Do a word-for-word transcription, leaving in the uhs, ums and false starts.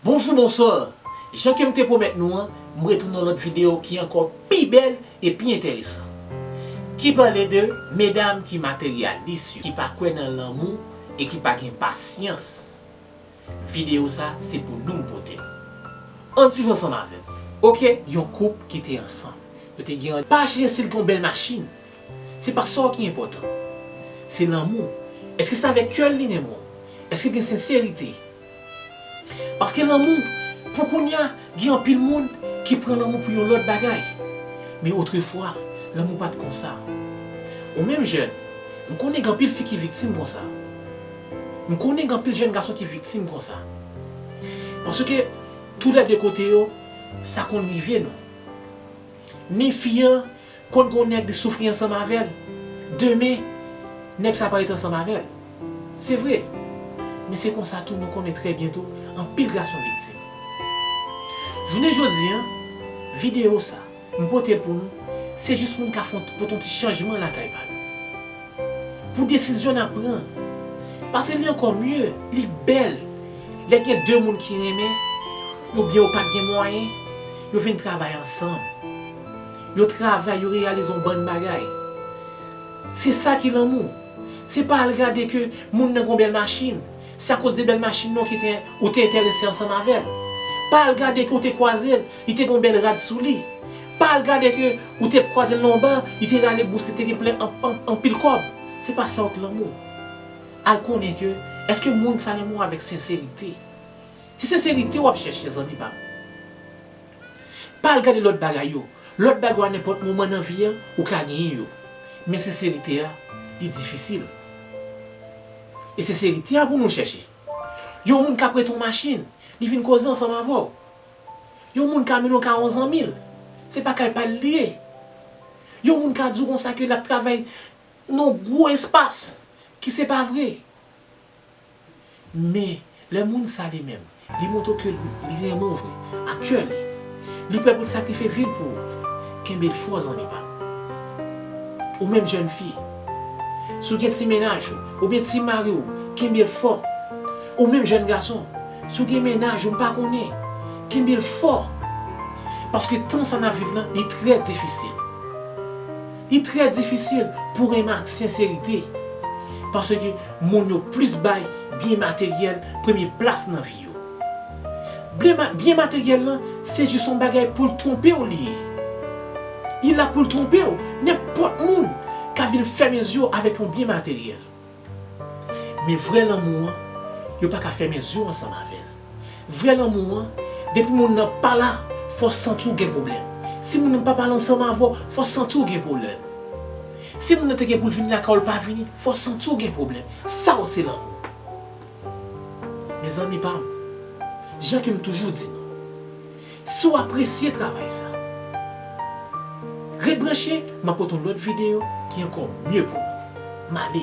Bonjou, bonswa. Jan ke m te pwomèt nou an, m retounen yon lòt videyo ki ankò pi bèl e pi enteresan. Ki pale de medam ki materyalis yo, ki pa kwè nan lanmou e ki pa gen pasyans. Videyo sa, se pou nou m pote l. Ann swiv ansanm avè m. Oke, yon koup ki te ansanm. Yo te gen, pa chèche si l gen yon bèl machin. Se pa sa w ki enpòtan. Se lanmou. Èske se avèk kè l li renmen w? Èske gen senserite? Paske lanmou, pou kounye a, gen anpil moun ki pran lanmou pou yon lòt bagay. Men otrefwa, lanmou pa t konsa. Ou menm jèn, m konnen gen anpil fi ki viktim konsa. M konnen gen anpil jèn gason ki viktim konsa. Paske toulède kote yo, sa konn rive nou. Ni fi an konn gen yon nèg li soufri ansanm avè l. Demen, nèg sa parèt ansanm avè l. Se vre. Men se konsa tou nou konnen trè byen tou, anpil gason viktim. Jounen jodi an, videyo sa, m pote l pou nou, se jis pou n ka fè yon, pote yon ti chanjman lakay pa nou. Pou desizyon n ap pran. Paske li ankò mye, li bèl. Lè gen de moun ki renmen, oubyen yo pa t gen mwayen, yo vin travay ansanm. Yo travay, yo reyalize yon bann bagay. Se sa ki lanmou. Se pa al gade ke moun nan gon bèl machin. Se akoz de bèl machin nan ki te, ou te enterese ansanm avè l. Pa al gade ke ou te kwaze l, li te gon bèl rad sou li. Pa al gade ke ou te kwaze l nan yon ba, li te rale bous, li te gen plen an, an, anpil kòb. Se pa sa w k lanmou. Al konnen ke, èske moun sa renmen w avèk senserite? Se senserite w ap chèche, zanmi pa m. Pa al gade lòt bagay yo. Lòt bagay yo a nenpòt moman nan vi a, ou ka genyen yo. Men senserite a, li difisil. E senserite a pou nou chèche. Yon moun ka prete w machin, li vin koze ansanm avè w. Yon moun ka mennen w kay yon zanmi l, se pa kay pa l li ye. Yon moun ka di w konsa ke l ap travay nan yon gwo espas ki se pa vre. Men, lè moun sa li menm, li montre w ke li renmen w vre, ak kè li, li prè pou l sakrifye vi l pou ou, kenbe l fò, zanmi pa m. Ou menm jèn fi, si w gen ti mennaj ou, oubyen ti mari w, kenbe l fò. Ou menm jèn gason, si w gen mennaj ou, m pa konnen, kenbe l fò. Paske tan sa n ap viv lan, li trè difisil. Li trè difisil pou renmen ak senserite. Paske moun yo plis bay byen materyèl premye plas nan vi yo. Byen ma-, byen materyèl lan, se jis yon bagay pou l twonpe w li ye. Li la pou l twonpe w. Nenpòt moun ka vin fèmen zye w avèk yon byen materyèl. Men vrè lanmou an, yo pa ka fèmen zye w ansanm avè l. Vrè lanmou an, depi moun nan pa la, fò w santi w gen pwoblèm. Si moun nan pa pale ansanm avè w, fò w santi w gen pwoblèm. Si moun nan te gen pou l vin lakay ou, l pa vini, fò w santi w gen pwoblèm. Sa w se lanmou. Mezanmi pa m, jan ke m toujou di nou, si w apresye travay sa, ret branche, m ap pote yon lòt videyo ki ankò mye pou nou. M ale.